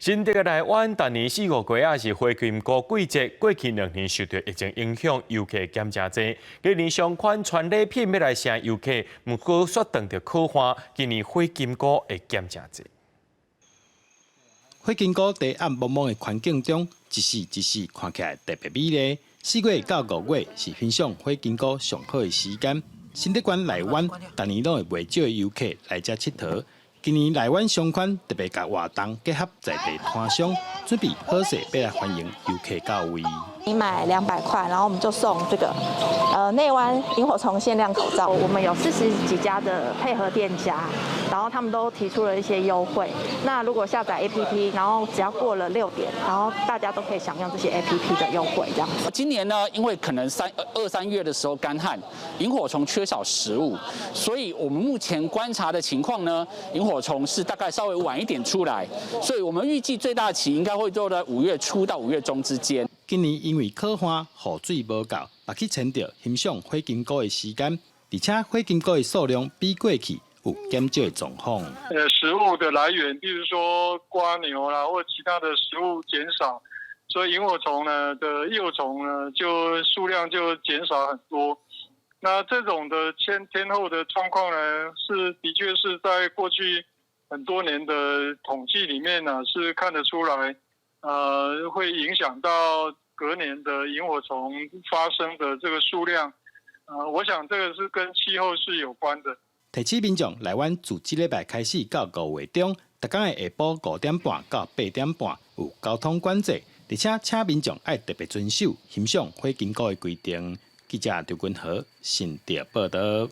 新竹的內灣逐年四五月仔是火金菇季節，過去2年受著疫情影響，遊客減誠濟。今年相款傳禮品欲來晟遊客，毋過煞撞著苦旱，今年火金菇會減誠濟。火金菇佇暗濛濛的環境中，一絲一絲看起來特別美麗。4月到5月是欣賞火金菇上好的時間。新竹縣內灣逐年攏會袂少的遊客來遮𨑨迌。今年內灣商圈特別共活動結合在地攤商，準備好勢欲來歡迎遊客到位。你買200塊，然後我們就送這個，內灣螢火蟲限量口罩。我們有40幾家的配合店家，然後他們都提出了一些優惠。那如果下載 APP，然後只要過了6點，然後大家都可以享用這些 APP 的優惠，這樣子。今年呢，因為可能二三月的時候乾旱，螢火蟲缺少食物，所以我們目前觀察的情況呢，螢火蟲是大概稍微晚一點出來，所以我們預計最大期應該會落在5月初到5月中之間。今年因為苦旱，雨水無夠，嘛去牽著欣賞火金菇的時間，而且火金菇的數量比過去有減少的狀況。食物的來源，比如說蝸牛啦，或其他的食物減少，所以螢火蟲呢的幼蟲呢就數量就減少很多。那這種的天候的狀況呢，是的確是在過去很多年的統計裡面呢，是看得出來，會影響到隔年的螢火蟲發生的這個數量。我想這個是跟氣候是有關的。提醒民眾，內灣自這禮拜開始到5月中，逐工的下晡5點半到8點半有交通管制，而且請民眾愛特別遵守欣賞火金菇的規定。記者劉君和新竹報導。